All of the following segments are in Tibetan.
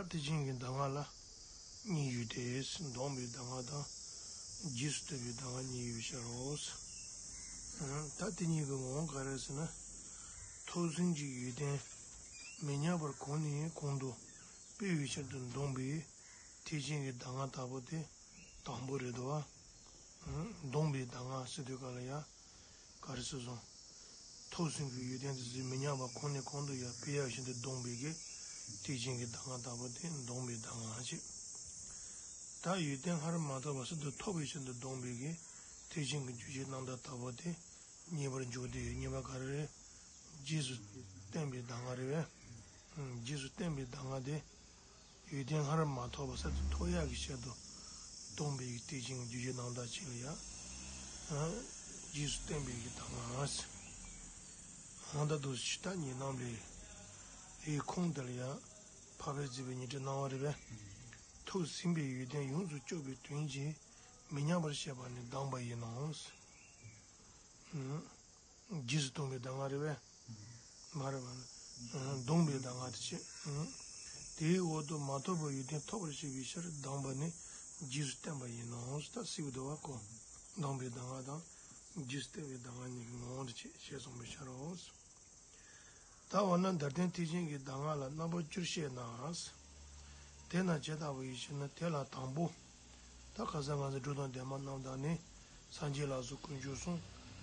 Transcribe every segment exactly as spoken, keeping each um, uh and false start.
ཐེག་ཆེན་གྱི་གདམས་ངག་ལ་གཉིས་ཡོད་དེ། སྡོམ་པའི་གདམས་ངག་དང་རྗེས་སུ་བསྟན་པའི་གདམས་ངག་གཉིས་ཡོད་ཤག་རོ། ད་དེ་གཉིས་ཀྱི་ངོ་བོ་ག་རེ་ཟེར་ན། ཐོས་བསམ་གྱི་ཡོན་ཏན་མི་ཉམས་པར་གོང་ནས་གོང་དུ་སྤེལ་བའི་ཕྱིར་དུ་སྡོམ་པའི་ཐེག་ཆེན་གྱི་གདམས་ངག་ལྟ་བུ་དེ་དང་པོ་རེད་དོ། སྡོམ་པའི་གདམས་ངག་ཟེར་དུས་ག་ལ་ཡ། ག་རེ་ཟེར་སོང་། ཐོས་བསམ་གྱི་ཡོན་ཏན་དེ་ཚོ་མི་ཉམས་པ་གོང་ནས་གོང་དུ་ཡར་སྤེལ་ཡག་བཞིན་དུ་སྡོམ་པའི་གི་ཐེག་ཆེན་གྱི་གདམས་ངག་ལྟ་བུ་དེ་སྡོམ་པའི་གདམས་ངག་ཅིག་ད་ཡོན་ཏན་སྔར་མ་ཐོབ་པ་སྲིད་དུ་ཐོབ་པའི་ཕྱིར་དུ་སྡོམ་པའི་གི་ཐེག་ཆེན་གྱི་རྒྱུ་ཆེན་རྣམ་ཐར་ལྟ་བུ་དེ་གཉིས་པར་འཇུག་སྟེ་གཉིས་པ་ག་རེ་རེད། རྗེས་སུ་བསྟན་པའི་གདམས་ངག་རེད་པས། རྗེས་སུ་བསྟན་པའི་གདམས་ངག་དེ། ཡོན་ཏན་སྔར་མ་ཐོབ་པ་སྲིད་དུ་ཐོབ་ཡག་གི་ཆེད་དུ་སྡོམ་པའི་ཐེག་ཆེན་གྱི་རྒྱུ་ཆེན་རྣམ་ཐར་ཅིག་ལ་ཡང་། རྗེས་སུ་བསྟན་པའི་གི་གདམས་ངག་ཟེར། འོ་ད་དུ་ཇི་ལྟར་ཉིད་རྣམས་ལས། དེའི་ཁུངས་དེ་ལ་ཡང་འཕགས་པས་མཛད་པའི་ཉི་ཁྲི་སྣང་བ་རེད་པས། ཐོས་ཟིན་པའི་ཡོན་ཏན་ཡོངས་སུ་གཅོད་པའི་དོན་གྱིས་མི་ཉམས་པར་བཤད་པ་ནི་གདམས་པ་ཡིན་ནོ། རྗེས་སུ་སྟོན་པའི་གདམས་ངག་རེད་པས། མ་རེད་པ། སྡོམ་པའི་གདམས་ངག་དེ་བྱས། དེའི་འོག་ཏུ་མ་ཐོབ་པའི་ཡོན་ཏན་ཐོབ་པར་བྱེད་པའི་ཕྱིར་གདམས་པ་ནི་རྗེས་སུ་བསྟན་པ་ཡིན་ནོ། ད་སྲིད་པའི་འདུལ་བ་ཁོ། སྡོམ་པའི་གདམས་ངག་དང་། རྗེས་སུ་བསྟན་པའི་གདམས་ངག་གཉིས་ཀྱི་ངོ་བོ་དེ་བྱས་ཞེས་གསུངས་པའི་ཕྱིར་རོ། ད་འོ་ན་འདིར་བསྟན་ཐེག་ཆེན་གྱི་གདམས་ངག་ལ་རྣམ་པ་བཅུར་བཤད་ན། དེས་ན་ཇི་ལྟ་བུ་ཡིན་ཞེ་ན། དེ་ལ་དང་པོ། ད་ཁ་སང་ང་ཚོ་སྒྲུབ་དང་ལྡན་མ་རྣམས་དང་ནི། སངས་རྒྱས་ལ་སོགས་དཀོན་མཆོག་གསུམ།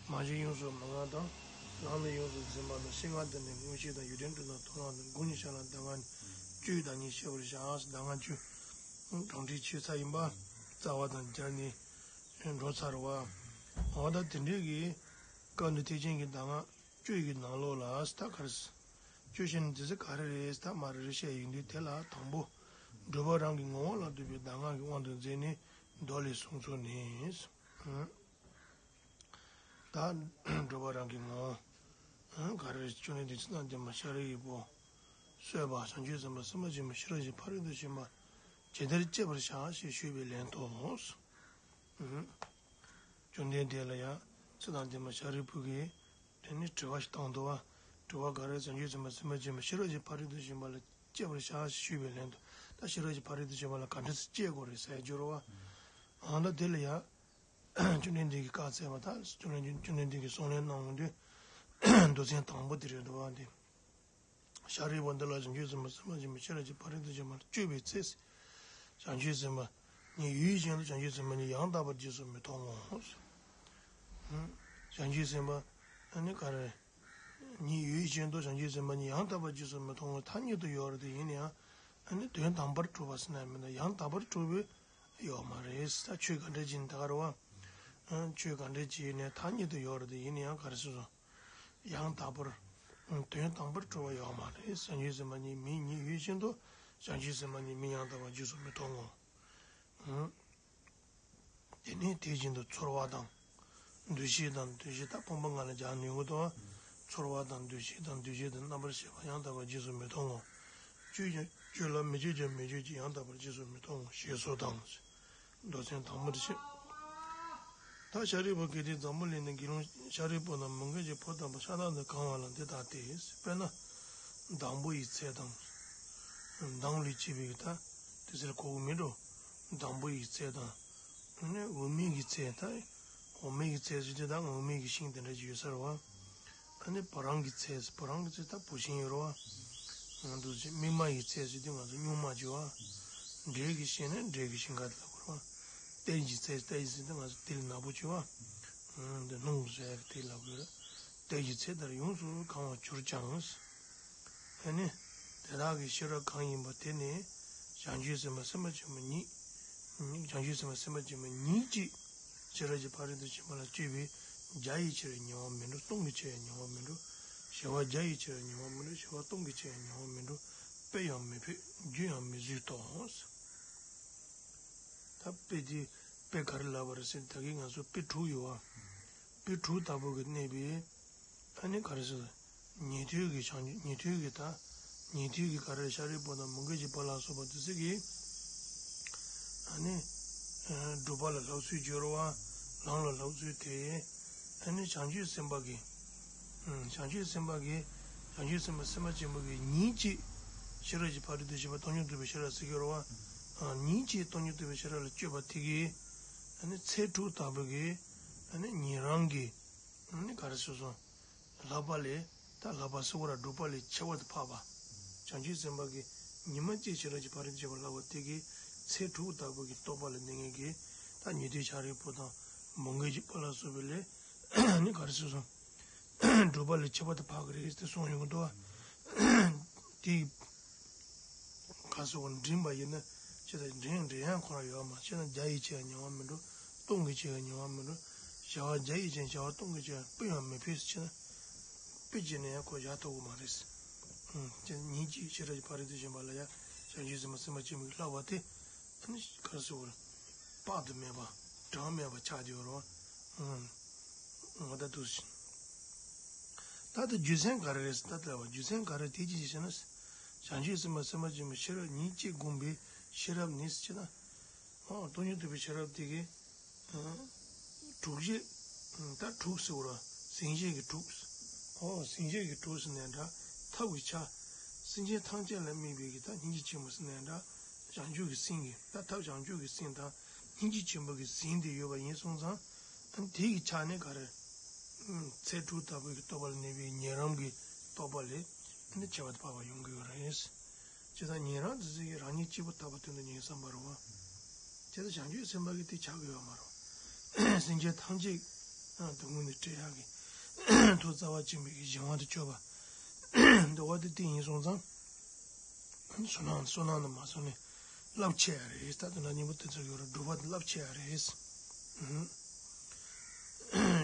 མ་གཞི་ཡོངས་སུ་མི་མངའ་དང་། ལམ་ལས་ཡོངས་སུ་འཛིན་པ་དང་། ཤེས་ལྔ་དང་ནི་མངོན་ཤེས་དང་། ཡོན་ཏན་དྲུག་དང་མཐོང་ལམ་དང་། དགུ་ཉིད་བྱ་ལ་གདམས་ངག་ནི། བཅུའི་བདག་ཉིད་ཤེས་པར་བྱ། གདམས་ངག་བཅུ། གྲངས་ཁྲིད་ཆོད་ཚར་ཡིན་པ། རྩ་བ་དང་སྦྱར་ནས་འགྲོ་ཚར་བ། འོ་ད་དེ་འདྲའི་གི་སྐབས་འདི་ཐེག་ཆེན་གྱི་གདམས་ངག་བཅུ་ཡི་གི་ནང་ལོགས་ལ་ད་ག་རེ་ཟེར། བཅུ་ཞེས་ན་དེ་ཚོ་ག་རེ་རེད་ད་མ་རེ་རེ་བཤད་ཡོང་དུས། དེ་ལ་དང་པོ། སྒྲུབ་པ་རང་གི་ངོ་བོ་ལ་ལྟོས་པའི་གདམས་ངག་གི་དབང་དུ་མཛད་ནས་མདོ་ལས་གསུངས་ཚུལ་ནི། ད་སྒྲུབ་པ་རང་གི་ངོ་བོ། ག་རེ་རེད། བཅོམ་ལྡན་འདས་ཚེ་དང་ལྡན་མ་ཤཱ་རིའི་བུ་གསོལ་བ། བྱང་ཆུབ་སེམས་དཔའ་སེམས་དཔའ་ཆེན་པོ་ཤེས་རབ་ཀྱི་ཕ་རོལ་ཏུ་ཕྱིན་པ་ཇི་ལྟར་སྤྱད་པར་བྱ་ཞེས་ཞུས་པའི་ལན་དུ། བཅོམ་ལྡན་འདས་ལ་ཡང་ཚེ་དང་ལྡན་མ་ཤཱ་རིའི་བུ་གིས་དེ་ནི་དྲི་བ་ཞིག་བཏང་འདུག་པ། དྲི་བ་ག་རེ། བྱང་ཆུབ་སེམས་དཔའ་སེམས་དཔའ་ཆེན་པོ་ཤེས་རབ་ཀྱི་ཕ་རོལ་ཏུ་ཕྱིན་པ་ལ་སྤྱད་པར་བྱ་ཞེས་ཞུས་པའི་ལན་དུ། ད་ཤེས་རབ་ཀྱི་ཕ་རོལ་ཏུ་ཕྱིན་པ་ལ་ག་འདྲ་སེ་སྤྱད་དགོས་རེད་ཟེར་རྒྱུ་རེད་པ། འོ་ད་དེ་ལ་ཡང་བཅོམ་ལྡན་འདས་ཀྱིས་བཀའ་སྩལ་པ། ད་བཅོམ་ལྡན་བཅོམ་ལྡན་འདས་ཀྱིས་གསུང་ལན་གནང་འོང་དུས། མདོ་ཚན་དང་པོ་དེ་རེད་འདུག་པ་འདི། ཤཱ་རིའི་བུ་འདི་ལ་བྱང་ཆུབ་སེམས་དཔའ་སེམས་དཔའ་ཆེན་པོ་ཤེས་རབ་ཀྱི་ཕ་རོལ་ཏུ་ཕྱིན་པ་ལ་སྤྱོད་པའི་ཚེ། བྱང་ཆུབ་སེམས་དཔའ་ཉིད་ཡུལ་ཅན་དུ་བྱང་ཆུབ་སེམས་དཔའ་ཉིད་ཡང་དག་པར་རྗེས་སུ་མི་མཐོང་ངོ་། བྱང་ཆུབ་སེམས་དཔའ་ཨ་ནི་ག་རེ། ཉིད་ཡུལ་ཅན་དུ་བྱང་ཆུབ་སེམས་དཔའ་ཉིད་ཡང་དག་པར་རྗེས་སུ་མི་མཐོང་ངོ་། ཐ་སྙད་དུ་ཡོད་རེད་དེ་ཡིན་ན་ཡང་། ཨ་ནི་དོན་དམ་པར་གྲུབ་པ་ཟེར་ན་མིན་ན་ཡང་དག་པར་གྲུབ་པའི་ཡོད་མ་རེད། ད་ཆོས་ག་འདྲ་ཅིག་ཡིན་ད་ག་རེད་པ། ཆོས་ག་འདྲ་ཅིག་ཡིན་ནའི་ཐ་སྙད་དུ་ཡོད་རེད་དེ་ཡིན་ན་ཡང་ག་རེ་ཟེར་སོང་། ཡང་དག་པར། དོན་དམ་པར་གྲུབ་པ་ཡོད་མ་རེད། བྱང་ཆུབ་སེམས་དཔའ་ཉིད་མིང་ཉིད་ཡུལ་ཅན་དུ་བྱང་ཆུབ་སེམས་དཔའ་ཉིད་མིང་ཡང་དག་པར་རྗེས་སུ་མི་མཐོང་ངོ་། དེ་ནས་དེ་བཞིན་དུ་ཚོར་བ་དང་། འདུ་ཤེས་དང་། འདུ་ཤེས་ད་ཕུང་པོ་ལྔ་ལ་སྦྱར་ནུས་ཀྱི་འདུག་པ། ཚོར་བ་དང་། འདུ་ཤེས་དང་། འདུ་བྱེད་དང་། རྣམ་པར་ཤེས་པ་ཡང་དག་པར་རྗེས་སུ་མི་མཐོང་ངོ་། སྤྱོད་ཀྱང་སྤྱོད་ལ་མི་སྤྱོད་ཀྱང་མི་སྤྱོད་ཀྱི་ཡང་དག་པར་རྗེས་སུ་མི་མཐོང་ངོ་ཞེས་སོགས་དང་། མདོ་ཚན་དང་པོ་དེ་བྱས། ད་ཤཱ་རིའི་བུ་གལ་ཏེ་འཛམ་བུ་གླིང་ནས་དགེ་སློང་ཤཱ་རིའི་བུ་དང་མོའུ་འགལ་གྱི་བུ་དམ་པ་ཤ་སྟག་འདི་གང་བ་ལ་འདི་ལྟ་སྟེ། དཔེར་ན། སྡང་པོ་ཡི་ཚེ་དང་། སྡང་ལུས་བྱེད་པའི་ད་དེ་ཚེ་ལ་གོ་གི་མིན་འགྲོ། སྡང་པོ་ཡི་ཚེ་དང་། ཨ་ནི་འོ་མའི་གི་ཚེ་ད། འོ་མའི་གི་ཚེ་ཟེར་དུས་ད་འོ་མའི་གི་ཤིང་དེ་འདྲ་ཅིག་ཡོད་ས་རེད་པ། ཨ་ནི་བུ་རམ་གྱི་ཚེ། བུ་རམ་གྱི་ཚེ་ད་བུད་ཤིང་ཡོད་རེད་པ། ང་ཚོ་ཅིག་སྨིན་མ་ཡི་ཚེ་ཟེར་དུས་ང་ཚོ་སྨྱུག་མ་ཅིག་པ། འབྲས་ཀྱི་ཤིང་ནི་འབྲས་ཀྱི་ཤིང་ཁ་དེ་ལ་གོ་རེད་པ། གཏེར་གྱི་ཚེ། གཏེར་གྱི་ཚེ་ད་ང་ཚོ་དེ་ལ་ནག་པོ་ཅིག་པ། འདི་སྣུམ་བཟོ་ཡག་གི་དེ་ལ་གོ་རེད། གཏེར་གྱི་ཚེ་ལྟར་ཡོངས་སུ་གང་བར་གྱུར་ཀྱང་། ཨ་ནི། དེ་དག་གི་ཤེས་རབ་གང་ཡིན་པ་དེ་ནི། བྱང་ཆུབ་སེམས་དཔའ་སེམས་དཔའ་ཆེན་པོ་ཉིད། བྱང་ཆུབ་སེམས་དཔའ་སེམས་དཔའ་ཆེན་པོ་ཉིད་ཀྱིས། ཤེས་རབ་ཀྱི་ཕ་རོལ་ཏུ་ཕྱིན་པ་ལ་སྤྱོད་པས་བརྒྱ་ཡི་ཕྱིར་ཉེ་བར་མི་འགྲོ། སྟོང་གི་ཕྱིར་ཉེ་བར་མི་འགྲོ། བྱེ་བ་བརྒྱ་ཡི་ཕྱིར་ཉེ་བར་མི་འགྲོ། བྱེ་བ་སྟོང་གི་ཕྱིར་ཉེ་བར་མི་འགྲོ། དཔེ་ཡང་མི་ཕོད། རྒྱུ་ཡང་མི་བཟོད་དོ། ད་དཔེ་དེ་དཔེ་ག་རེ་ལབ་པ་རེད་ཟེར་ན་ད་གིན་ང་ཚོ་དཔེ་དྲུག་ཡོད་པ། དཔེ་དྲུག་ལྟ་བུ་གིས་གནས་པའི། ཨ་ནི་ག་རེ་ཟེར། ཉན་ཐོས་ཀྱི་བྱང་ཆུབ། ཉན་ཐོས་ཀྱི་ད། ཉན་ཐོས་ཀྱི་ག་རེ་ཤཱ་རིའི་བུ་དང་མོའུ་འགལ་གྱི་བུ་ལ་སོགས་པ་དེ་ཚོ་གིས། ཨ་ནི། སྒྲུབ་པ་ལ་ལྷག་ཚུལ་སྦྱོར་བ། ལམ་ལ་ལྷག་ཚུལ་དེ། ཨ་ནི་བྱང་ཆུབ་སེམས་དཔའ་གི། བྱང་ཆུབ་སེམས་དཔའ་གི། བྱང་ཆུབ་སེམས་དཔའ་སེམས་དཔའ་ཆེན་པོ་གི་ཉིད་ཀྱིས། ཤེས་རབ་ཀྱི་ཕ་རོལ་ཏུ་ཕྱིན་པ་སྟོང་ཉིད་རྟོགས་པའི་ཤེས་རབ་ཟེར་གྱི་རེད་བ། ཉིད་ཀྱིས་སྟོང་ཉིད་རྟོགས་པའི་ཤེས་རབ་ལ་དཔྱོད་པ་དེ་གིས་ཨ་ནི་ཚེ་དྲུག་དག་པོ་གི་ཨ་ནི་ཉན་རང་གི་ཨ་ནི་ག་རེ་ཟེར་སོང་། ལྷག་པ་ལས་ད་ལྷག་པ་ཟེར་བ་ར་སྒྲུབ་པ་ལས་ཁྱད་པར་དུ་འཕགས་པ། བྱང་ཆུབ་སེམས་དཔའ་གིས་ཉི་མ་གཅིག་ཤེས་རབ་ཀྱི་ཕ་རོལ་ཏུ་ཕྱིན་པ་ལྷག་པ་དེ་གིས་ཚེ་དྲུག་དག་པོ་གི་རྟོགས་པ་ལ་གནས་མཁན་གྱི་ད་ཉན་ཐོས་ཤཱ་རིའི་བུ་དང་མོའུ་འགལ་གྱི་བུ་ལ་སོགས་པའི་ལས་ཨ་ནི་ག་རེ་ཟེར་སོང་། སྒྲུབ་པ་ལས་ཁྱད་པར་དུ་འཕགས་ཀྱི་རེད་དེ་གསུངས་ཡོང་གི་འདུག་བ། དེ་ག་སོགས་འདྲེན་པ་ཡིན་ན་ཅི་ལྟར་འདྲེན་འདྲེན་ཡང་ཁོ་རང་ཡོད་མ་ཆེ་ན་བརྒྱ་ཡིས་ཆེ་ཡང་ཉེ་བ་མི་འགྲོ། སྟོང་གིས་ཆེ་ཡང་ཉེ་བ་མི་འགྲོ། བྱ་བ་བརྒྱ་ཡིས་ཆེ་ཡང་བྱ་བ་སྟོང་གིས་ཆེ་ཡང་སྤུ་ཡང་མི་ཕེབས་ཟེར་ཆེ་ན་སྤུ་བྱས་ན་ཡང་ཁོ་བཞག་ཐུབ་ཀྱི་མ་རེད། ཨུམ། ཉིད་ཀྱིས་ཤེས་རབ་ཀྱི་ཕ་རོལ་ཏུ་ཕྱིན་པ་ལ་ཡང་བྱང་ཆུབ་སེམས་དཔའ་སེམས་དཔའ་ཆེན་པོས་བསླབ་པ་དེ་ཨ་ནི་ག་རེ་ཟེར་བ་དཔག་ཏུ་མེད་པ་གྲངས་མེད་པ་ཆགས་ཀྱི་ཡོད་རེད་བ། ཨུམ། ང་ད་དུ་ཞིག་ད་ལྟ་རྒྱུ་མཚན་ག་རེ་རེད་ཟེར་ད་ལྟ་བ་རྒྱུ་མཚན་ག་རེ་དེ་ཅི་ཞིག་ཟེར་ན། བྱང་ཆུབ་སེམས་དཔའ་སེམས་དཔའ་ཆེན་པོའི་ཤེས་རབ་ཉིད་ཀྱིས་བསྒོམས་པའི་ཤེས་རབ་ནི་ཟེར་ན། ཨོ་སྟོང་ཉིད་རྟོགས་པའི་ཤེས་རབ་དེ་གའི་དྲུག་གཞི། ད་དྲུག་ཟེར་བ་ར་སེམས་བསྐྱེད་ཀྱི་དྲུག་ཨོ་སེམས་བསྐྱེད་ཀྱི་དྲུག་ཟེར་ནའི་འདྲ། ཐབས་ཀྱི་ཆ། སེམས་ཅན་ཐམས་ཅད་ལ་དམིགས་པའི་གི་ད་སྙིང་རྗེ་ཆེན་པོ་ཟེར་ནའི་འདྲ། བྱང་ཆུབ་ཀྱི་སེམས་ཀྱི་ད་ཐབས་བྱང་ཆུབ་ཀྱི་སེམས་དང་སྙིང་རྗེ་ཆེན་པོ་གི་སེམས་དེ་ཡོད་པ་ཡིན་སོང་ཙང་། ཨ་ནི་དེ་གི་ཆ་ནས་ག་རེ། ཚེ་དྲུག་ལྟ་བུ་གི་རྟོགས་པ་ལ་གནས་པའི་ཉན་རང་གི་རྟོགས་པ་ལས་ཨ་ནི་ཁྱད་པར་དུ་འཕགས་པ་ཡོང་གི་ཡོད་རེད། ཇི་ལྟར་ཉན་རང་དེ་ཚོ་གིས་རང་ཉིད་གཅིག་པུ་དག་པ་དོན་དུ་ཉན་བསམ་པ་རེད་བ། ཇི་ལྟར་བྱང་ཆུབ་སེམས་དཔའ་གིས་དེ་ཆགས་ཀྱི་ཡོད་མ་རེད། སེམས་ཅན་ཐམས་ཅད་སྡུག་བསྔལ་ནས་སྐྲོད་ཡག་གི་ཐུགས་རྩ་བ་ཆེན་པོའི་གི་གཞན་དབང་དུ་གཅོད་པ། འདི་བ་དེ་དེ་ཡིན་སོང་ཙང་། བསོད་ནམས་བསོད་ནམས་ནི་མ་སོང་ནས་རླབས་ཆེ་ཡ་རེད། ད་དེ་འདྲ་སྙིང་པོ་དེ་ཚོ་ཡོད་ར་སྒྲུབ་པ་དེ་རླབས་ཆེ་ཡ་རེད།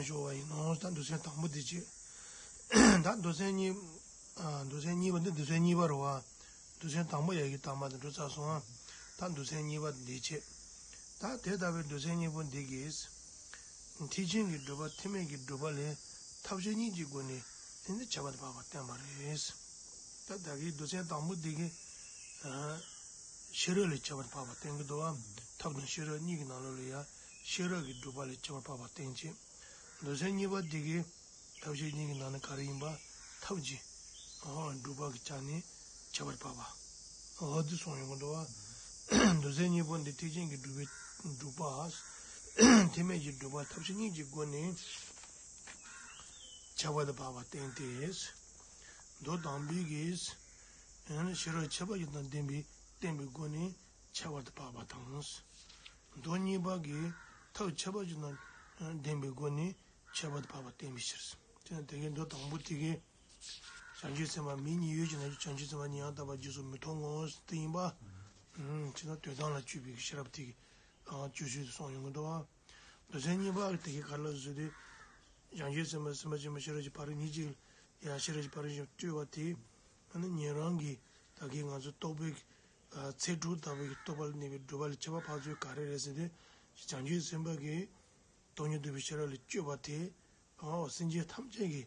ཞོག་པ་ཡིན་ནོ། ད་མདོ་ཚན་དང་པོ་འདི་བྱེད། ད་མདོ་ཚན་གཉིས། མདོ་ཚན་གཉིས་པ་འདི་མདོ་ཚན་གཉིས་པ་རེད་བ། མདོ་ཚན་དང་པོ་ཡ་གི་དང་པོ་དེ་འགྲོ་ཚར་སོང་ཨ། ད་མདོ་ཚན་གཉིས་པ་འདི་བྱེད། ད་དེ་ལྟ་བུའི་མདོ་ཚན་གཉིས་པོ་འདི་གིས། ཐེག་ཆེན་གྱི་སྒྲུབ་པ་ཐེག་དམན་གྱི་སྒྲུབ་པ་ལས་ཐབས་ཤེས་གཉིས་ཀྱི་སྒོ་ནས་དེ་ནི་ཁྱད་པར་དུ་འཕགས་པ་བསྟན་པ་རེད། ད་ད་གི་མདོ་ཚན་དང་པོ་འདི་གིས། ཤེས་རབ་ལས་ཁྱད་པར་དུ་འཕགས་པ་བསྟན་གྱི་འདུག་བ། ཐབས་དང་ཤེས་རབ་གཉིས་ཀྱི་ནང་ལོགས་ལ་ཡང་ཤེས་རབ་ཀྱི་སྒྲུབ་པ་ལས་ཁྱད་པར་དུ་འཕགས་པ་བསྟན་ཅིང་། མདོ་ཚན་གཉིས་པ་འདི་གིས་ཐབས་ཤེས་གཉིས་ཀྱི་ནང་ནས་ག་རེ་ཡིན་པ་ཐབས་ཀྱི་སྒྲུབ་པ་གི་ཆ་ནས་ཁྱད་པར་དུ་འཕགས་པ། འོ་དེ་གསུངས་ཡོང་གི་འདུག་བ། མདོ་ཚན་གཉིས་པོ་འདི་ཐེག་ཆེན་གྱི་སྒྲུབ་པའི་སྒྲུབ་པ། ཐེག་དམན་གྱི་སྒྲུབ་པ་ཐབས་ཤེས་གཉིས་ཀྱི་སྒོ་ནས་ཁྱད་པར་དུ་འཕགས་པ་བསྟན་ཏེ། མདོ་དང་པོའི་གིས་ཤེས་རབ་ཁྱད་པར་ཅན་དང་ལྡན་པའི་བསྟན་པའི་སྒོ་ནས་ཁྱད་པར་དུ་འཕགས་པ་དང་། མདོ་གཉིས་པ་གིས་ཐབས་ཁྱད་པར་ཅན་དང་ལྡན་པའི་སྒོ་ནས་ཁྱད་པར་དུ་འཕགས་པ་བསྟན་པའི་ཕྱིར། དེ་ནས་དེ་གའི་མདོ་དང་པོ་དེ་གའི། བྱང་ཆུབ་སེམས་དཔའ་མིང་གཉིས་ཡོད་ཅེ་ན་བྱང་ཆུབ་སེམས་དཔའ་ཉིད་ཡང་དག་པར་རྗེས་སུ་མི་མཐོང་ངོ་། དེ་ཡིན་པ། ཅེ་ན་དོན་དམ་ལ་དཔྱོད་པའི་ཤེས་རབ་དེ་གི་དཔྱོད་ཚུལ་དུ་གསུངས་ཡོང་གི་འདུག་བ། མདོ་ཚན་གཉིས་པ་དེ་གའི་ག་རེ་ལ་ཟེར་དུས། བྱང་ཆུབ་སེམས་དཔའ་སེམས་དཔའ་ཆེན་པོ་ཤེས་རབ་ཀྱི་ཕ་རོལ་ཉིད་ཀྱིས་ཡང་ཤེས་རབ་ཀྱི་ཕ་རོལ་ཏུ་དཔྱོད་པ་དེ། ཨ་ནི་ཉན་རང་གི་ད་གིན་ང་ཚོ་རྟོགས་པའི་ཚེ་དྲུག་ལྟ་བུའི་རྟོགས་པ་ལ་གནས་པའི་སྒྲུབ་པ་ལས་ཁྱད་པར་འཕགས་ཚུལ་ག་རེ་རེད་ཟེར་དུས། བྱང་ཆུབ་སེམས་དཔའ་གིས་སྟོང་ཉིད་རྟོགས་པའི་ཤེས་རབ་ལ་དཔྱོད་པ་དེ། ཨོ་སེམས་ཅན་ཐམས་ཅད་ཀྱི།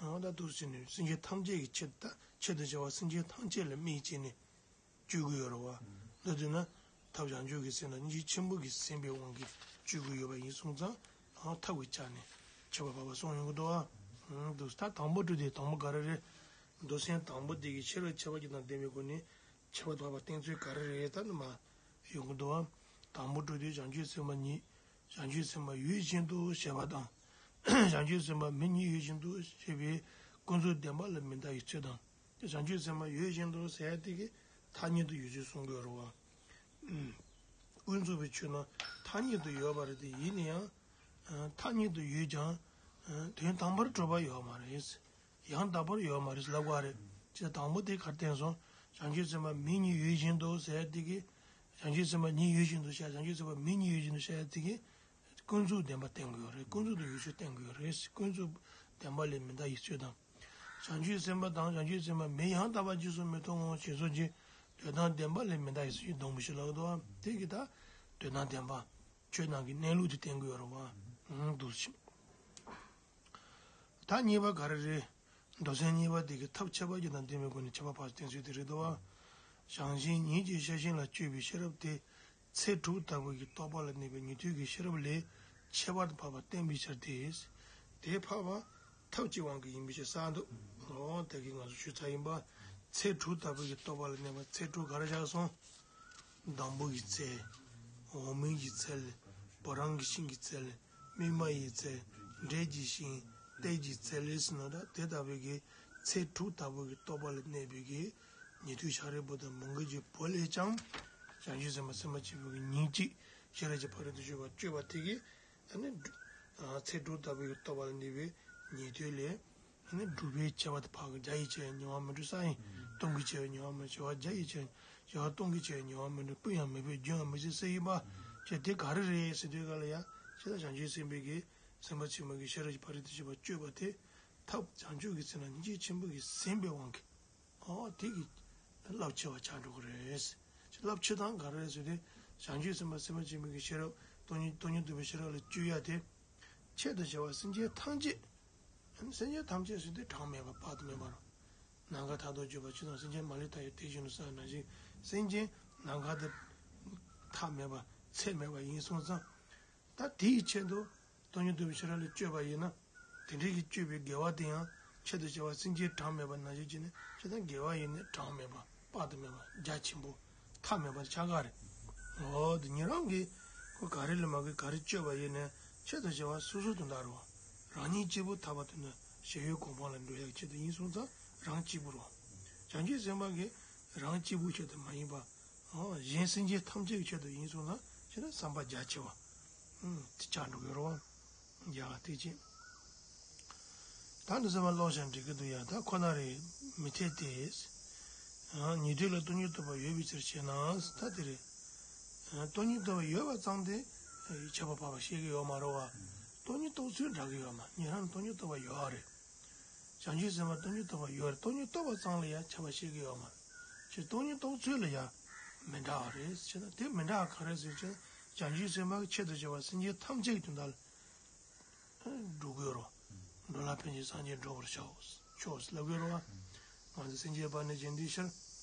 ཨོ་ད་འདུག་ཟེར་ནས་སེམས་ཅན་ཐམས་ཅད་ཀྱི་ཆེད་དུ་ཆེད་དུ་བྱ་བ་སེམས་ཅན་ཐམས་ཅད་ལ་དམིགས་བྱས་ནས་སྤྱོད་དགོས་ཡོད་རེད་བ། འདི་དུས་ན་ཐབས་བྱང་ཆུབ་ཀྱི་སེམས་དང་སྙིང་རྗེ་ཆེན་པོ་གི་སེམས་པའི་དབང་གིས་སྤྱོད་དགོས་ཡོད་པ་ཡིན་སོང་ཙང་ཨོ་ཐབས་ཀྱི་ཆ་ནས་ཁྱད་པར་འཕགས་པ་གསུངས་ཡོང་གི་འདུག་ཨ། འདུག་ད་དང་པོ་དྲུག་དེ་དང་པོ་ག་རེ་རེད། མདོ་ཚན་དང་པོ་དེ་གི་ཤེས་རབ་ཁྱད་པར་ཅན་དང་ལྡན་པའི་སྒོ་ནས་ཁྱད་པར་འཕགས་པ་བསྟན་ཚུལ་ག་རེ་རེད་ད་ནི་མ་ཡོང་གི་འདུག་ཨ། དང་པོ་དྲུག་དེ་བྱང་ཆུབ་སེམས་དཔའ་ཉིད། བྱང་ཆུབ་སེམས་དཔའ་ཡུལ་གཞན་དུ་བྱེད་པ་དང་། བྱང་ཆུབ་སེམས་དཔའ་མི་གཉིས་ཡུལ་གཞན་དུ་བྱེད་པའི་ཀུན་རྫོབ་བདེན་པ་ལ་མི་འདའ་བའི་ཚུལ་དང་། བྱང་ཆུབ་སེམས་དཔའ་ཡུལ་གཞན་དུ་ཟེར་ཡ་དེ་གིས་ཐ་སྙད་དུ་ཡོད་ཚུལ་གསུང་གི་ཡོད་རེད་བ། ཀུན་རྫོབ་པའི་ཆོས་རྣམས་ཐ་སྙད་དུ་ཡོད་པ་རེད་དེ་ཡིན་ན་ཡང་། ཐ་སྙད་དུ་ཡོད་ཀྱང་། དོན་དམ་པར་གྲུབ་པ་ཡོད་མ་རེད། ཡང་དག་པར་ཡོད་མ་རེད་ལབ་པ་རེད། ཅེས་དང་པོ་དེ་གར་བསྟན་སོང་། བྱང་ཆུབ་སེམས་དཔའ་མི་གཉིས་ཡུལ་གཞན་དུ་ཟེར་ཡ་དེ་གིས། བྱང་ཆུབ་སེམས་དཔའ་ཉིད་ཡུལ་གཞན་དུ་བཤད། བྱང་ཆུབ་སེམས་དཔའ་མི་གཉིས་ཡུལ་གཞན་དུ་བཤད་ཡ་དེ་གིས། ཀུན་རྫོབ་བདེན་པ་བསྟན་གྱི་ཡོད་རེད། ཀུན་རྫོབ་ཏུ་ཡོད་ཚུལ་བསྟན་གྱི་ཡོད་རེད། ཀུན་རྫོབ་བདེན་པ་ལས་མི་འདའ་བའི་ཚུལ་དང་། བྱང་ཆུབ་སེམས་དཔའ་དང་བྱང་ཆུབ་སེམས་དཔའ་མི་ཡང་དག་པར་རྗེས་སུ་མི་མཐོང་ངོ་ཞེས་སོགས་ཀྱི་དོན་དམ་བདེན་པ་ལས་མི་འདའ་བའི་ཚུལ་གྱི་སྡོམ་པ་ཞིག་ལབ་འདུག་བ། དེ་གིས་ད་དོན་དམ་བདེན་པ། ཆོས་རྣམས་ཀྱི་གནས་ལུགས་དེ་བསྟན་གྱི་ཡོད་རེད་བ། འདུག་ཕྱིན། ད་གཉིས་པ་ག་རེ་རེད། མདོ་ཚན་གཉིས་པ་དེ་གི་ཐབས་ཁྱད་པར་ཅན་དང་ལྡན་པའི་སྒོ་ནས་ཁྱད་པར་འཕགས་པ་བསྟན་ཚུལ་དེ་རེད་དོ། བྱང་ཆུབ་ཉིད་ཀྱི་ཤེར་ཕྱིན་ལ་དཔྱོད་པའི་ཤེས་རབ་དེ་ཚེ་དྲུག་ལྟ་བུ་གི་རྟོགས་པ་ལ་གནས་པའི་ཉན་ཐོས་ཀྱི་ཤེས་རབ་ལས་ཁྱད་པར་དུ་འཕགས་པ་བསྟན་པའི་ཕྱིར་ཏེ། དེ་འཕགས་པ་ཐབས་ཀྱི་དབང་གིས་ཡིན་པའི་ཕྱིར་གསུངས་འདུག་འོ་དེ་གི་ང་ཚོ་ཞུས་ཚར་ཡིན་པ། ཚེ་དྲུག་ལྟ་བུ་གི་རྟོག་པ་ལ་གནས་པ། ཚེ་དྲུག་ག་རེ་བཞག་སོང་། སྡོང་པོ་ཡི་ཚེ། འོག་མིན་གྱི་ཚེ། བུ་རམ་གྱི་ཤིང་གི་ཚེ། སྨིན་མ་ཡི་ཚེ། འབྲས་ཀྱི་ཤིང་། གཏེར་གྱི་ཚེ་ལས་ཟེར་ན་འདྲ། དེ་ལྟ་བུའི་གི་ཚེ་དྲུག་ལྟ་བུ་གི་རྟོག་པ་ལ་གནས་པའི་གི་ཉན་ཐོས་ཤཱ་རིའི་བུ་དང་མོའུ་འགལ་གྱི་བུ་ལས་ཀྱང་། བྱང་ཆུབ་སེམས་དཔའ་སེམས་དཔའ་ཆེན་པོ་གི་ཉིན་གཅིག་ཤེས་རབ་ཀྱི་ཕ་རོལ་ཏུ་ཕྱིན་པ་སྤྱོད་པ་དེ་གིས། ཨ་ནི་ཚེ་དྲུག་ལྟ་བུའི་རྟོག་པ་ལ་གནས་པའི་ཉན་ཐོས་ལས། ཨ་ནི་སྒྲུབ་པའི་ཆེ་བ་དེ་འཕགས་པའི་བརྒྱ་ཡི་ཆེ་བའི་ཉེ་བར་མི་འགྲོ་ས་ཡི། སྟོང་གི་ཆེ་བའི་ཉེ་བར་མི་འགྲོ་བྱེ་བ་བརྒྱ་ཡི་ཆེ་བའི། བྱེ་བ་སྟོང་གི་ཆེ་བའི་ཉེ་བར་མི་འགྲོ། སྤུ་ཡང་མི་སྤུ་རྒྱུ་ཡང་མི་འབྱུང་ཟེར་ཡིན་པ། ཅེས་དེ་ག་རེ་རེད་ཟེར་དུས་ག་ལ་ཡ། ཅེས་དང་བྱང་ཆུབ་སེམས་དཔའི་གི་སེམས་དཔའ་ཆེན་པོ་གི་ཤེས་རབ་ཀྱི་ཕ་རོལ་ཏུ་ཕྱིན་པ་སྤྱོད་པ་དེ། ཐབས་བྱང་ཆུབ་ཀྱི་ཚེ་ན་སྙིང་རྗེ་ཆེན་པོ་གིས་ཟིན་པའི་དབང་གིས། ཨོ་དེ་གི་རླབས་ཆེ་བ་ཆགས་འགྲོ་གི་རེད། རླབས་ཆེ་དང་ག་རེ་རེད་ཟེར་དུས། བྱང་ཆུབ་སེམས་དཔའ་སེམས་དཔའ་ཆེན་པོ་གི་ཤེས་རབ་སྟོང་ཉིད་སྟོང་ཉིད་རྟོགས་པའི་ཤེས་རབ་ལ་སྤྱོད་ཡ་དེ། ཆེད་དུ་བྱ་བ་སེམས་ཅན་ཐམས་ཅད། སེམས་ཅན་ཐམས་ཅད་ཟེར་དུས་གྲངས་མེད་པ་དཔག་ཏུ་མེད་པ་རེད། ནམ་མཁའ་མཐའ་དང་བརྗོད་པ་ཇི་ཙམ་སེམས་ཅན་མ་ལུས་མཐའ་ཡས་དེ་བཞིན་དུ་ཟེར་བ་ནང་བཞིན། སེམས་ཅན་ནམ་མཁའ་དང་མཐའ་མེད་པ་ཚད་མེད་པ་ཡིན་སོང་ཙང་། ད་དེའི་ཆེད་དུ་སྟོང་ཉིད་རྟོགས་པའི་ཤེས་རབ་ལ་སྤྱོད་པ་ཡིན་ན། དེ་འདྲའི་གི་སྤྱོད་པའི་དགེ་བ་དེ་ཡང་ཆེད་དུ་བྱ་བ་སེམས་ཅན་གྲངས་མེད་པ་ནང་བཞིན་བྱས་ནས། ཇི་ལྟར་དགེ་བ་ཡིན་ནི་གྲངས་མེད་པ། དཔག་ཏུ་མེད་པ། རྒྱ་ཆེན་པོ། མཐའ་མེད་པ་ཆགས་ཀ་རེད། འོ་དེ་ཉན་རང་གིས་ཁོ་ག་རེ་ལ་མ་གི་ག་རེ་སྤྱོད་པ་ཡིན་ནའི་ཆེད་དུ་བྱ་བ་སོ་སོ་དོན་དག་རེད་བ། རང་ཉིད་གཅིག་པུ་ཐར་པ་དོན་དུ་ཞི་བའི་གོ་འཕང་ལ་འགྲོ་ཡག་ཆེད་དུ་ཡིན་སོང་ཙང་རང་གཅིག་པུ་རེད་བ། བྱང་ཆུབ་སེམས་དཔའ་གིས་རང་གཅིག་པུ་ཆེད་དུ་མ་ཡིན་པ། འོ་གཞན་སེམས་ཅན་ཐམས་ཅད་ཀྱི་ཆེད་དུ་ཡིན་སོང་ཙང་ཆེད་དུ་བསམ་པ་རྒྱ་ཆེ་བ། ཨུམ་དེ་ཆགས་འགྲོ་གི་རེད་བ། རྒྱ་གར་ཐེག་ཆེན། ད་འདི་ཚོ་མ་ཀློག་བྱས་འགྲིག་གི་འདུག་ཡ། ད་ཁོ་ན་རེ་མི་འཐད་དེ། ཉན་ཐོས་ལ་སྟོང་ཉིད་རྟོགས་པ་ཡོད་པའི་ཕྱིར་ཞེ་ན། ད་དེ་རེད། སྟོང་ཉིད་རྟོགས་པ་ཡོད་པ་ཙམ་དེ་ཁྱད་པར་འཕགས་པ་བཤད་ཀྱི་ཡོད་མ་རེད་བ། སྟོང་ཉིད་རྟོགས་ཚུལ་འདྲ་གི་ཡོད་མ། ཉན་རང་སྟོང་ཉིད་རྟོགས་པ་ཡོད་རེད། བྱང་ཆུབ་སེམས་དཔའ་སྟོང་ཉིད་རྟོགས་པ་ཡོད་རེད། སྟོང་ཉིད་རྟོགས་པ་ཙམ་ལ་ཡང་ཁྱད་པར་བཤད་ཀྱི་ཡོད་མ་རེད། ཁྱེད་སྟོང་ཉིད་རྟོགས་ཚུལ་ལ་ཡང་མི་འདྲ་བ་རེད་ཟེར་ན། དེ་མི་འདྲ་བ་ག་རེ་ཟེར་ན། བྱང་ཆུབ་སེམས་དཔའ་གི་ཆེད་དུ་བྱ་བ་སེམས་ཅན་ཐམས་ཅད་ཀྱི་དོན་དག་ལ་འགྲོ་དགོས་རོ། འགྲོ་ལ་ཕན་ཕྱིར་སངས་རྒྱས་འགྲུབ་པར་ཤོག་ཤོག་ལབ་དགོས་རོ། ང་ཚོ་སེམས་ཅན་སྤངས་ནས་གཞན་དོན་ཕྱིར།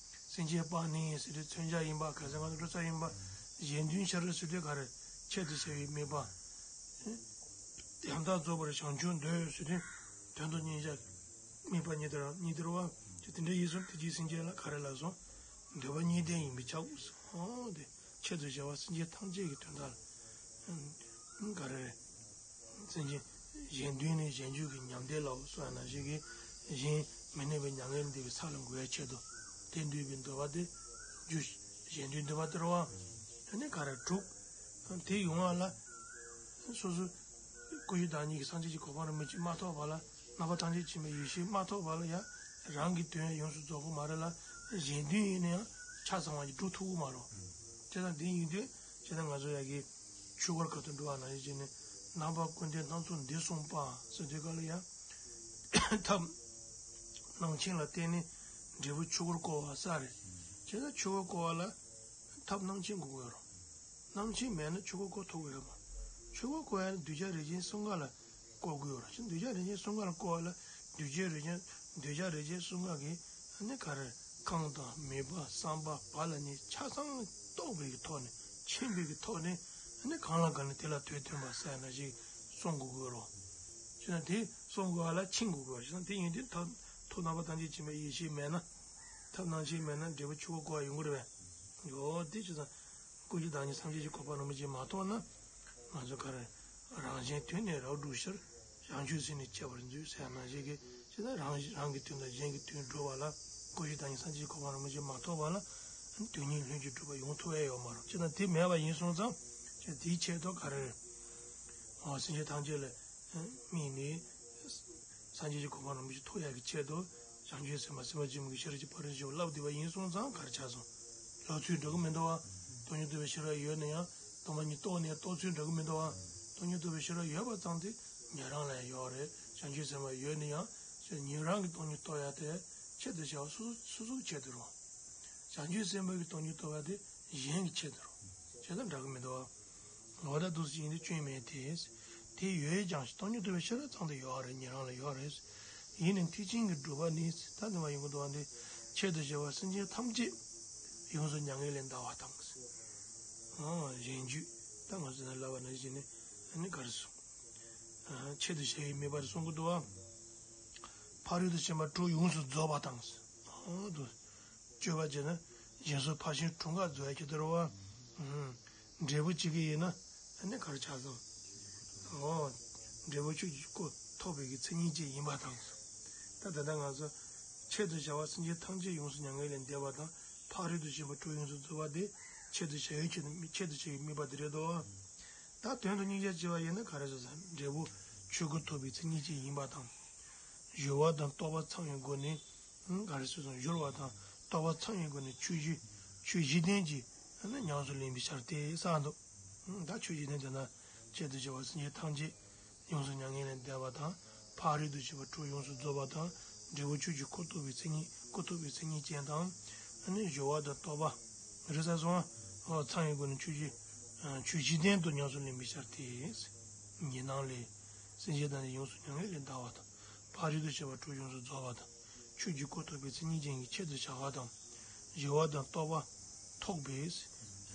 སེམས་ཅན་སྤངས་ནས་ཟེར་དུས་མཚོན་བྱ་ཡིན་པ། ག་ས་ག་ན་འགྲོ་ས་ཡིན་པ། གཞན་དོན་ཕྱིར་ཟེར་དུས་ག་རེ། ཆེད་དུ་བྱ་བའི་དམིགས་པ། ཡང་དག་རྫོགས་པར་བྱང་ཆུབ་འདོད་ཟེར་དུས། དོན་དུ་གཉེར་བྱ། དམིགས་པ་ཉིད་དེ་རང་ཉིད་དེ་རེད་བ། དེ་འདྲ་ཡིན་སོང་དེ་ཅིའི་སེམས་ཅན་ལ་ག་རེ་ལབ་སོང་། འདོད་པ་གཉིས་ལྡན་ཡིན་པས་ཁྱབ་དགོས་སོ། འོ་དེ་ཆེད་དུ་བྱ་བ་སེམས་ཅན་ཐམས་ཅད་ཀྱི་དོན་དག་ལ། ག་རེ་རེད། སེམས་ཅན་གཞན་དོན་ནི་གཞན་རྒྱུད་ཀྱི་ཉམས་བདེ་ལའོ་གསུངས་པ་ནང་བཞིན་གྱི། གཞན་མི་གནས་པའི་མྱ་ངན་འདས་པའི་ས་ལ་འགོད་ཡ་ཆེད་དུ། དེ་འདོད་པའི་འདོད་པ་དེ། རྒྱུ་གཞན་དོན་འདོད་པ་དེ་རེད་བ། དེ་ནི་ག་རེ་དྲུག་དེ་ཡོང་བ་ལ། སོ་སོ། ཀུན་གཞི་བདག་ཉིད་ཀྱི་སངས་རྒྱས་ཀྱི་གོ་འཕང་རིན་པོ་ཆེ་མ་ཐོབ་བར་ལ། རྣམ་པ་ཐམས་ཅད་མཁྱེན་པའི་ཡེ་ཤེས་མ་ཐོབ་བར་ལ་ཡང་། རང་གི་དོན་ཡོངས་སུ་རྫོགས་པ་མ་རེད་ལ། གཞན་དོན་ཡིན་ན་ཡང་ཆ་ཚང་བ་ཞིག་འགྲུབ་ཐུབ་ཀྱི་མ་རེད། བྱས་ཙང་འདི་ཡིན་དུས་བྱས་ཙང་ང་ཚོ་ཡ་གི་ཆོས་འཁོར་ཁ་ཐུག་འགྲོ་བ་ནང་བཞིན་བྱས་ནས། རྣམ་པ་ཀུན་ལྡན་སྣ་ཚོགས་འདི་གསུངས་པ་ཟེར་དུས་ག་ལ་ཡང་། ཐབས་སྣང་མཆན་ལ་བརྟེན་ནས་འབྲས་བུ་ཆོས་འཁོར་བསྐོར་བ་ས་རེད། བྱས་ཙང་ཆོས་འཁོར་བསྐོར་བ་ལ་ཐབས་སྣང་མཆན་དགོས་ཀྱི་ཡོད་རེད། སྣང་མཆན་མེད་ན་ཆོས་འཁོར་བསྐོར་ཐུབ་ཀྱི་ཡོད་མ་རེད། ཆོས་འཁོར་བསྐོར་ཡ་ལ་གདུལ་བྱ་རིགས་ཅན་གསུམ་ཀ་ལ་བསྐོར་དགོས་ཡོད་རེད། གདུལ་བྱ་རིགས་ཅན་གསུམ་ཀ་ལ་བསྐོར་བ་ལ། གདུལ་བྱ་རིགས་ཅན་གདུལ་བྱ་རིགས་ཅན་གསུམ་ཀ་གིས་ཨ་ནི་ག་རེ། རྐང་དང་མུས་པ་བསམ་པ་བག་ལ་ཉལ་ཆ་ཚང་རྟོགས་པའི་གི་ཐོག་ནས་མཁྱེན་པའི་གི་ཐོག་ནས། ཨ་ནི་གང་ལ་གང་ལ་དེ་ལ་དོན་སྟོན་པ་ཟེར་ཡ་ནང་བཞིན་གསུང་དགོས་ཀྱི་ཡོད་རེད། བྱས་ཙང་དེ་གསུང་དགོས་པ་ལ་མཁྱེན་དགོས་ཀྱི་ཡོད་རེད། བྱས་ཙང་དེ་ཡིན་དུས་ཐབས་ཐོབ་རྣམ་པ་ཐམས་ཅད་མཁྱེན་པའི་ཡེ་ཤེས་མེད་ན། ཐབས་སྣང་མཆན་མེད་ན་འབྲས་བུ་ཆོས་འཁོར་བསྐོར་བ་ཡོང་གི་རེད་པས། ཡོད་དེ་བྱས་ཙང་། ཀུན་གཞི་བདག་ཉིད་སངས་རྒྱས་ཀྱི་གོ་འཕང་རིན་པོ་ཆེ་མ་ཐོབ་ན། ང་ཚོ་ག་རེ། རང་གཞན་དོན་ནི་རབ་བསྒྲུབ་ཕྱིར། བྱང་ཆུབ་སེམས་ནི་ཁྱད་པར་མཛོད་ཟེར་ཡ་ནང་བཞིན་གྱི། ཇི་ལྟར་རང་རང་གི་དོན་དང་གཞན་གྱི་དོན་བསྒྲུབ་པ་ལ། ཀུན་གཞི་བདག་ཉིད་སངས་རྒྱས་ཀྱི་གོ་འཕང་རིན་པོ་ཆེ་མ་ཐོབ་པ་ལ། དོན་གཉིས་ལྷུན་གྱིས་གྲུབ་པ་ཡོང་ཐུབ་ཡ་ཡོད་མ་རེད། ཇི་ལྟར་དེ་མེད་པ་ཡིན་སོང་ཙང་། ཇི་ལྟར་དེའི་ཆེད་དུ་ག་རེ། འོ་སེམས་ཅན་ཐམས་ཅད་ལ་དམིགས་ནས། སངས་རྒྱས་ཀྱི་གོ་འཕང་རིན་པོ་ཆེ་ཐོབ་ཡག་གི་ཆེད་དུ། བྱང་ཆུབ་སེམས་དཔའ་སེམས་དཔའ་ཆེན་པོ་གི་ཤེས་རབ་ཀྱི་ཕ་རོལ་ཏུ་ཕྱིན་པ་བསླབ་བསྡད་པ་ཡིན་སོང་ཙང་ག་རེ་ཆགས་སོང་། ལབ་ཚུལ་འགྲོ་གི་མི་འདུག་བ། སྟོང་ཉིད་རྟོགས་པའི་ཤེས་རབ་ཡོད་ན་ཡང་སྟོང་པ་ཉིད་རྟོགས་ནས་རྟོགས་ཚུལ་འགྲོ་གི་མི་འདུག་བ། སྟོང་ཉིད་རྟོགས་པའི་ཤེས་རབ་ཡོད་པ་ཙམ་དེ་ཉན་རང་ལ་ཡང་ཡོད་རེད། བྱང་ཆུབ་སེམས་དཔའ་ཡོད་ན་ཡང་ཉན་རང་གི་སྟོང་ཉིད་རྟོགས་ཡ་དེ་ཆེད་དུ་བྱ་བ་སོ་སོ་སོ་སོའི་ཆེད་དུ་རེད། བྱང་ཆུབ་སེམས་དཔའ་གི་སྟོང་ཉིད་རྟོགས་པ་དེ་གཞན་གྱི་ཆེད་དུ་རེད། བྱས་ཙང་འདྲ་གི་མི་འདུག་བ། འོ་ད་འདུག་སེ་ཡིན་དུས་སྐྱོན་མེད་དེ། དེ་ཡོད་ཀྱང་སྟོང་ཉིད་རྟོགས་པའི་ཤེས་རབ་ཙམ་དུ་ཡོད་རེད། ཉན་རང་ལ་ཡོད་རེད། ཡིན་ནའི་ཐེག་ཆེན་གྱི་སྒྲུབ་པ་ནི་ད་ནི་མ་ཡོང་གི་འདུག་བ། འདི་ཆེད་དུ་བྱ་བ་སེམས་ཅན་ཐམས་ཅད་ཡོངས་སུ་མྱ་ངན་ལས་འདའ་བ་དང་། ཨོ་གཞན་རྒྱུད་ད་ང་ཚོ་ནས་ལབ་པ་ནང་བཞིན་ནི་ཨ་ནི་ག་རེ་གསུངས། ཆེད་དུ་བྱ་བའི་དམིགས་པ་རེ་གསུང་གི་འདུག་བ། ཕ་རོལ་ཏུ་ཕྱིན་པ་དྲུག་ཡོངས་སུ་རྫོགས་པ་དང་། ཨོ་འདུག་སྤྱོད་པ་བྱས་ན་གཞན་སོགས་ཕར་ཕྱིན་དྲུག་འགག་རྫོགས་ཡ་ཁྱེད་དེ་རེད་བ། འབྲས་བུ་བྱེད་ཀྱི་ཡིན་ན་ཨ་ནི་ག་རེ་ཆགས་སོང་། འོ། འབྲས་བུ་ཆོས་ཀྱི་སྐུ་ཐོབ་པའི་གི་མཚན་ཉིད་ཅན་ཡིན་པ་དང་། ད་ད་ལྟ་ང་ཚོ་ཆེད་དུ་བྱ་བ་སེམས་ཅན་ཐམས་ཅད་ཡོངས་སུ་མྱ་ངན་ལས་འདས་པ་དང་ཕ་རོལ་ཏུ་ཕྱིན་པ་དྲུག་ཡོངས་སུ་རྫོགས་པ་དེ་ཆེད་དུ་བྱ་བའི་ཆེད་དུ་ཆེད་དུ་བྱ་བའི་དམིགས་པ་དེ་རེད་དོ། ད་དོན་དུ་སྙིང་རྗེ་བྱེད་པ་ཡིན་ན་ག་རེ་ཟེར་ན་འབྲས་བུ་ཆོས་སྐུ་ཐོབ་པའི་མཚན་ཉིད་ཅན་ཡིན་པ་དང་། སྦྱོར་བ་དང་རྟོག་པ་ཚང་བའི་སྒོ་ནས་ག་རེ་ཟེར་སོང་། སྦྱོར་བ་དང་རྟོག་པ་ཚང་བའི་སྒོ་ནས་ཆོས་བཞི་ཆོས་བཞི་ལྡན་གྱི་ཉམས་སུ་ལེན་པའི་ཕྱིར་ཏེ་གསུངས་འདུག་ད་ཆོས་བཞི་ལྡན་དེ་ན་ཆེད་དུ་བྱ་བ་སེམས་ཅན་ཐམས་ཅད་ཡོངས་སུ་མྱ་ངན་ལས་འདས་པ་དང་ཕ་རོལ་ཏུ་ཕྱིན་པ་དྲུག་ཡོངས་སུ་རྫོགས་པ་དང་འབྲས་བུ་ཆོས་ཀྱི་སྐུ་ཐོབ་པའི་མཚན་ཉིད་སྐུ་ཐོབ་པའི་མཚན་ཉིད་ཅན་དང་། ཨ་ནི་སྦྱོར་བ་དང་རྟོག་པ་རེ་ས་སོང་ཚང་བའི་སྒོ་ནས་ཆོས་བཞི་ཆོས་བཞི་ལྡན་དུ་ཉམས་སུ་ལེན་པའི་ཕྱིར་ཏེ། ཉི་སྣང་ལས། སེམས་ཅན་ཐམས་ཅད་ཡོངས་སུ་མྱ་ངན་ལས་འདའ་བ་དང་། ཕ་རོལ་ཏུ་ཕྱིན་པ་དྲུག་ཡོངས་སུ་རྫོགས་པ་དང་། ཆོས་ཀྱི་སྐུ་ཐོབ་པའི་མཚན་ཉིད་ཅན་གྱི་ཆེད་དུ་བྱ་བ་དང་། སྦྱོར་བ་དང་རྟོག་པ་ཐོབ་པས།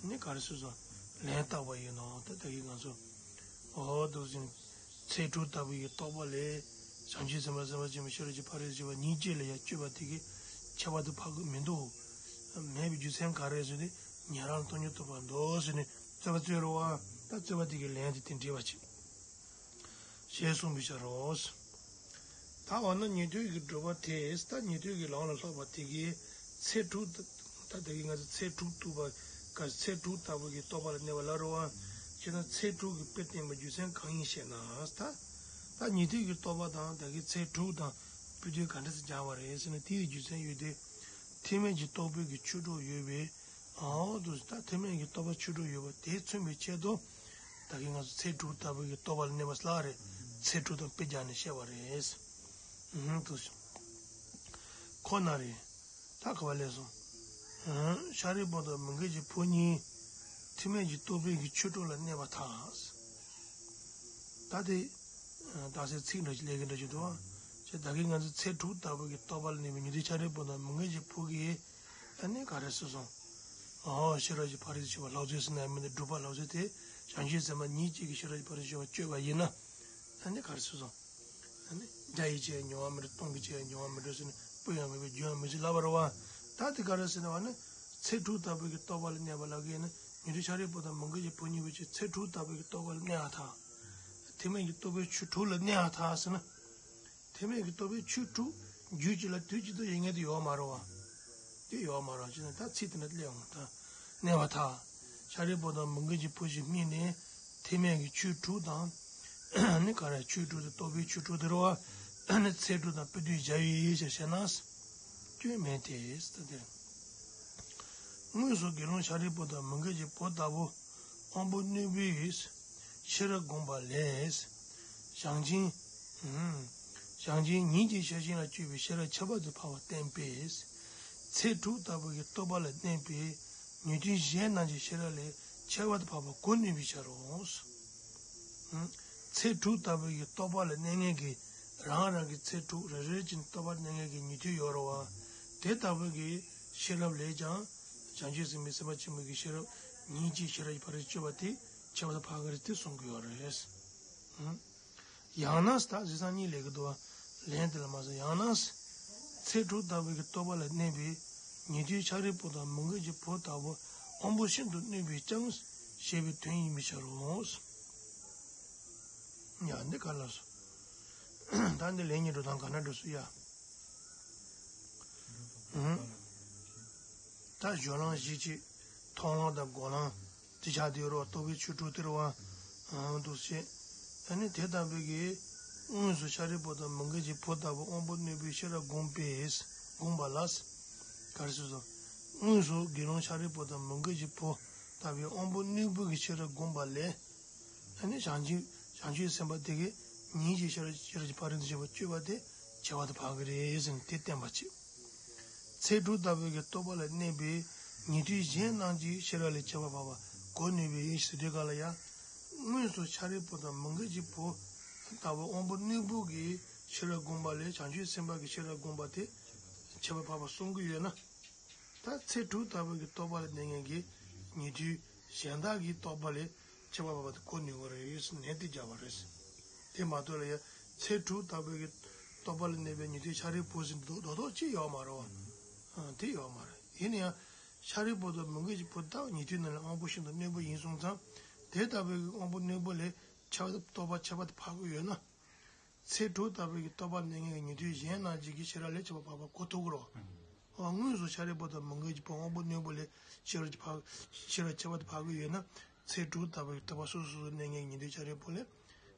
ནི་ག་རེ་ཟེར་སོང་། ལན་བཏབ་པ་ཡིན་ནོ། ད་ལྟ་གི་ང་ཚོ། འོ་དུ་ཟིན། ཚེ་དྲུག་ལྟ་བུ་ཡི་རྟོག་པ་ལས། བྱང་ཆུབ་སེམས་དཔའ་སེམས་དཔའ་ཆེན་པོ་ཤེས་རབ་ཀྱི་ཕ་རོལ་ཏུ་ཕྱིན་པ་ཉིད་ཅེས་ལ་ཡང་སྤྱོད་པ་དེ་གིས་ཁྱད་པར་དུ་འཕགས་ཀྱི་མི་འདུག་མེད་པའི་རྒྱུ་མཚན་ག་རེ་ཟེར་ནས་ཉན་རང་སྟོང་ཉིད་རྟོགས་པར་འདོད་ཟེར་ནས་རྩོད་པ་རྩོད་རོགས། ད་རྩོད་པ་དེ་གི་ལན་དེ་དེ་འདྲ་བ་ཅིག་ཞེས་གསུངས་པའི་ཕྱིར་རོ། ད་འོ་ན་ཉན་ཐོས་ཀྱི་སྒྲུབ་པ་དེས་ད་ཉན་ཐོས་ཀྱི་ལམ་ལ་སློབ་པ་དེ་གིས་ཚེ་དྲུག་ད་ད་གིན་ང་ཚོ་ཚེ་དྲུག་ལྟ་བུ་ག་ཚེ་དྲུག་ལྟ་བུ་གི་རྟོག་པ་ལ་གནས་པ་ལ་རོ་བ། ཅེ་ན་ཚེ་དྲུག་གི་དཔེ་བསྟན་པའི་རྒྱུ་མཚན་གང་ཡིན་ཞེ་ན། ད་ད་ཉན་ཐོས་ཀྱི་རྟོག་པ་དང་ད་གིན་ཚེ་དྲུག་དང་དཔེ་དོན་ག་འདྲ་སེ་སྦྱར་བ་རེད་ཟེར་ན་དེའི་རྒྱུ་མཚན་ཡོད་དེ། ཐེག་དམན་གྱི་རྟོག་པའི་གི་ཆོས་དྲུག་ཡོད་པས། འོ་དུ་ད་ཐེག་དམན་གྱི་རྟོག་པ་ཆོས་དྲུག་ཡོད་པ་དེ་མཚོན་པའི་ཆེད་དུ། ད་གིན་ང་ཚོ་ཚེ་དྲུག་ལྟ་བུ་གི་རྟོག་པ་ལ་གནས་པ་སླ་རེད། ཚེ་དྲུག་དང་དཔེ་སྦྱར་ནས་བཤད་པ་རེད། ཨུ་དུ་ཁོ་ན་རེ། ད་ག་བ་ལས་སོང་། ཤཱ་རིའི་བུ་དང་མི་དགེ་བཅུའི་བུ་གཉིས། ཐེག་དམན་གྱི་རྟོག་པའི་གི་ཆོས་དྲུག་ལ་གནས་པ་དང་། ད་དེ། ད་སེ་ཚིག་འདྲ་ཞིག་ལས་ཀྱི་འདྲ་ཞིག་འདུག་ཨ། ཅེ་ད་གིན་ང་ཚོ་ཚེ་དྲུག་ལྟ་བུ་གི་རྟོག་པ་ལ་གནས་པའི་ཉན་ཐོས་ཤཱ་རིའི་བུ་དང་མི་དགེ་བཅུའི་བུ་གིས། ཨ་ནི་ག་རེ་ཟེར་སོང་། ཨོ་ཤེས་རབ་ཀྱི་ཕ་རོལ་ཏུ་ཕྱིན་པ་ལྷག་བཅས་ཟེར་ན་ཡང་མིན་ཏེ་སྒྲུབ་པ་ལྷག་བཅས་དེ་བྱང་ཆུབ་སེམས་དཔའ་ཉིད་ཅིག་གིས་ཤེས་རབ་ཀྱི་ཕ་རོལ་ཏུ་ཕྱིན་པ་སྤྱོད་པ་ཡིན་ན། ཨ་ནི་ག་རེ་ཟེར་སོང་། ཨ་ནི་བརྒྱ་ཡིས་ཆེས་མྱོང་བ་མི་འགྲོ། སྟོང་གིས་ཆེས་མྱོང་བ་མི་འགྲོ་ཟེར་ནས་སྤུ་ཡང་མེད་པའི་རྒྱུན་ཡང་མི་འཆད་ལབ་པ་རེད་བ། ད་དེ་ག་རེ་ཟེར་ན་བ་ནི་ཚེ་དྲུག་ལྟ་བུ་གི་རྟོག་པ་ལ་གནས་པ་ལ་གིས་ནི་ཉན་ཐོས་ཤཱ་རིའི་བུ་དང་མི་དགེ་བཅུའི་བུ་གཉིས་པོ་ཆེ་ཚེ་དྲུག་ལྟ་བུ་གི་རྟོག་པ་ལ་གནས་པ་དང་། ཐེག་དམན་གྱི་རྟོག་པའི་ཆོས་དྲུག་ལ་གནས་པ་དང་ཟེར་ན། ཐེག་དམན་གྱི་རྟོག་པའི་ཆོས་དྲུག་རྒྱུད་གཅིག་ལ་དུས་གཅིག་ཏུ་ཡོད་མཁན་དེ་ཡོད་མ་རེད་བ། དེ་ཡོད་མ་རེད་བ་ཅེ་ན་ད་ཚིག་དེ་འདྲ་སླེབས་འོང་ད། གནས་པ་དང་། ཤཱ་རིའི་བུ་དང་མི་དགེ་བཅུའི་བུ་ཞིག་སྨིན་ནས་ཐེག་དམན་གྱི་ཆོས་དྲུག་དང་། ནི་ག་རེ་ཆོས་དྲུག་དེ་རྟོག་པའི་ཆོས་དྲུག་དེ་རེད་བ། ནི་ཚེ་དྲུག་དང་དཔེ་དུས་བྱ་བའི་ཡིད་ཞེས་བཤད་ན། སྐྱོན་མེད་དེ་ཟེར་ཏེ། དངོས་སུ་དགེ་སློང་ཤཱ་རིའི་བུ་དང་མི་དགེ་བཅུའི་བུ་ལྟ་བུ། དབང་པོ་རྣོན་པོས་ཤེས་རབ་བསྒོམས་པ་ལས། བྱང་ཆེན། བྱང་ཆེན་ཉིད་ཀྱི་ཤེར་ཕྱིན་ལ་སྤྱོད་པའི་ཤེས་རབ་ཁྱད་པར་དུ་འཕགས་པ་བསྟན་པས། ཚེ་དྲུག་ལྟ་བུ་གི་རྟོག་པ་ལ་གནས་པའི་ཉན་ཐོས་གཞན་རྣམས་ཀྱི་ཤེས་རབ་ལས་ཁྱད་པར་དུ་འཕགས་པ་གོ་ནུས་པའི་ཕྱིར་རོ། ཚེ་དྲུག་ལྟ་བུ་གི་རྟོག་པ་ལ་གནས་ངེས་ཀྱི་རང་རང་གི་ཚེ་དྲུག་རེ་རེ་བཞིན་རྟོག་པ་ལ་གནས་ངེས་ཀྱི་ཉན་ཐོས་ཡོད་རེད་བ། དེ་ལྟ་བུ་གི་ཤེས་རབ་ལས་ཀྱང་། བྱང་ཆུབ་སེམས་དཔའི་སེམས་དཔའ་ཆེན་པོ་གི་ཤེས་རབ་ཉིད་ཀྱི་ཤེས་རབ་ཀྱི་ཕ་རོལ་ཏུ་སྤྱོད་པ་དེ་ཁྱད་པར་དུ་འཕགས་ཀྱི་རེད་དེ་གསུང་གི་ཡོད་རེད། ཡང་ན་ད་གཟིགས་སྟངས་གཉིས་ལས་ཀྱི་འདུག་བ། ལན་དེ་ལ་མ་ཟད་ཡང་ན། ཚེ་དྲུག་ལྟ་བུ་གི་རྟོག་པ་ལ་གནས་པའི་ཉན་ཐོས་ཤཱ་རིའི་བུ་དང་མི་དགེ་བཅུའི་བུ་ལྟ་བུ་དབང་པོ་ཤིན་ཏུ་རྣོན་པོས་ཀྱང་ཞེས་པའི་དོན་ཡིན་པའི་ཕྱིར་རོ། ཡ་འདི་ག་ལ་སོ། ད་འདི་ལན་གཉིས་འགྲོ་སྟངས་ག་འདྲ་འགྲོ་སོ་ཡ། ད་སྦྱོར་ལམ་བཞི་གཅིག་མཐོང་ལམ་དང་སྒོམ་ལམ། དེ་ཆགས་དེ་རོ་རྟོག་པའི་ཆོས་དྲུག་དེ་རོ་བ། འདུག་བྱེད། ཨ་ནི་དེ་ལྟ་བུའི་གི། དངོས་སུ་ཤཱ་རིའི་བུ་དང་མི་དགེ་བཅུའི་བུ་ལྟ་བུ་དབང་པོ་རྣོན་པོའི་ཤེས་རབ་བསྒོམས་པས། བསྒོམས་པ་ལ། ག་རེ་ཟེར་སོ། དངོས་སུ་དགེ་སློང་ཤཱ་རིའི་བུ་དང་མི་དགེ་བཅུའི་བུ་ལྟ་བུའི་དབང་པོ་རྣོན་པོ་གི་ཤེས་རབ་བསྒོམས་པ་ལས། ཨ་ནི་བྱང་ཆུབ་བྱང་ཆུབ་སེམས་དཔའ་དེ་གིས་ཉིད་ཀྱི་ཤེས་རབ་ཤེས་རབ་ཀྱི་ཕ་རོལ་ཏུ་ཕྱིན་པ་སྤྱོད་པ་དེ་ཁྱད་པར་དུ་འཕགས་ཀྱི་རེད་ཟེར་ནས་དེ་བསྟན་པ་ཅིག་ཚེ་དྲུག་ལྟ་བུའི་གི་རྟོག་པ་ལ་གནས་པའི་ཉན་ཐོས་གཞན་རྣམས་ཀྱི་ཤེས་རབ་ལས་ཁྱད་པར་འཕགས་པ་གོ་ནུས་པའི་ཡིན་ཞེས་དུས་ག་ལ་ཡང་། དངོས་སུ་ཤཱ་རིའི་བུ་དང་མི་དགེ་བཅུའི་བུ་ལྟ་བུ་དབང་པོ་རྣོན་པོ་གི་ཤེས་རབ་བསྒོམས་པ་ལས་བྱང་ཆུབ་སེམས་དཔའ་གི་ཤེས་རབ་བསྒོམས་པ་དེ་ཁྱད་པར་འཕགས་པ་གསུང་གི་ཡོད་ན། ད་ཚེ་དྲུག་ལྟ་བུ་གི་རྟོག་པ་ལ་གནས་ངེས་ཀྱི་ཉན་ཐོས་གཞན་དག་གི་རྟོག་པ་ལས་ཁྱད་པར་འཕགས་པ་དེ་གོ་ནུས་པ་རེད་ཟེར་ནན་ཏན་རྒྱག་པ་རེད། དེ་མ་གཏོགས་ལ་ཡང་ཚེ་དྲུག་ལྟ་བུ་གི་རྟོག་པ་ལ་གནས་པའི་ཉན་ཐོས་ཤཱ་རིའི་བུ་ཟེར་འདུག་རྡོག་རྡོག་ཅིག་ཡོད་མ་རེད་བ། དེ་ཡོད་མ་རེད། དེ་ནི་ཡང་ཤཱ་རིའི་བུ་དང་མོའུ་འགལ་གྱི་བུ་དག་ཉན་ཐོས་རྣམས་ལས་དབང་པོ་ཤིན་ཏུ་རྣོན་པོ་ཡིན་གསུངས་ཙང་། དེ་ལྟ་བུའི་དབང་པོ་རྣོན་པོ་ལས་ཁྱད་པར་རྟོག་པ་ཁྱད་པར་དུ་འཕགས་ཀྱི་ཡོད་ན། ཚེ་དྲུག་ལྟ་བུའི་གི་རྟོག་པ་གནས་ངེས་ཀྱི་ཉན་ཐོས་གཞན་རྣམས་ཀྱིས་ཤེས་རབ་ལས་ཁྱད་པར་འཕགས་པ་གོ་ཐུབ་ཀྱི་རེད། འོ་དངོས་སུ་ཤཱ་རིའི་བུ་དང་མོའུ་འགལ་གྱི་བུ་དབང་པོ་རྣོན་པོ་ལས་ཤེས་རབ་ཀྱི་འཕགས་ཤེས་རབ་ཁྱད་པར་དུ་འཕགས་ཀྱི་ཡོད་ན། ཚེ་དྲུག་ལྟ་བུའི་གི་རྟོག་པ་སོ་སོ་སོ་གནས་ངེས་ཀྱི་ཉན་ཐོས་ཤཱ་རིའི་བུ་ལས།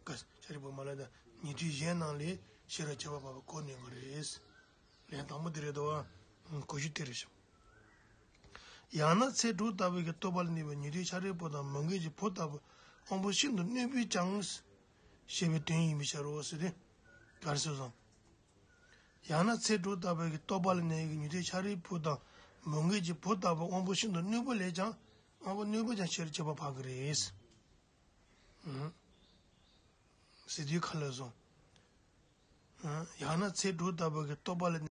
ཀ་ཤཱ་རིའི་བུ་མ་ལ་ད་ཉན་ཐོས་གཞན་རྣམས་ལས་ཤེས་རབ་ཁྱད་པར་འཕགས་པ་གོ་ནུས་ཀྱི་རེད། ལན་དང་པོ་དེ་རེད་དོ། གོ་རྒྱུ་དེ་རེད་ཤག་ཡང་ན་ཚེ་དྲུག་ལྟ་བུའི་གི་རྟོག་པ་ལ་གནས་པའི་ཉན་ཐོས་ཤཱ་རིའི་བུ་དང་མོའུ་འགལ་གྱི་བུ་ལྟ་བུ་དབང་པོ་ཤིན་ཏུ་རྣོན་པོས་ཀྱང་ཞེས་པའི་དོན་ཡིན་པའི་ཕྱིར་རོ་ཟེར་ཏེ། ག་རེ་ཟེར་སོང་། ཡང་ན་ཚེ་དྲུག་ལྟ་བུའི་གི་རྟོག་པ་ལ་གནས་ཀྱི་ཉན་ཐོས་ཤཱ་རིའི་བུ་དང་མོའུ་འགལ་གྱི་བུ་ལྟ་བུ་དབང་པོ་ཤིན་ཏུ་རྣོན་པོ་ལས་ཀྱང་དབང་པོ་རྣོན་པོས་ཀྱང་ཤེས་རབ་ཁྱད་པར་འཕགས་ཀྱི་རེད། ཟེར་དུས་ག་ལ་སོང་། ཡང་ན་ཚེ་དྲུག་ལྟ་བུའི་གི་རྟོག་པ་ལ་གནས།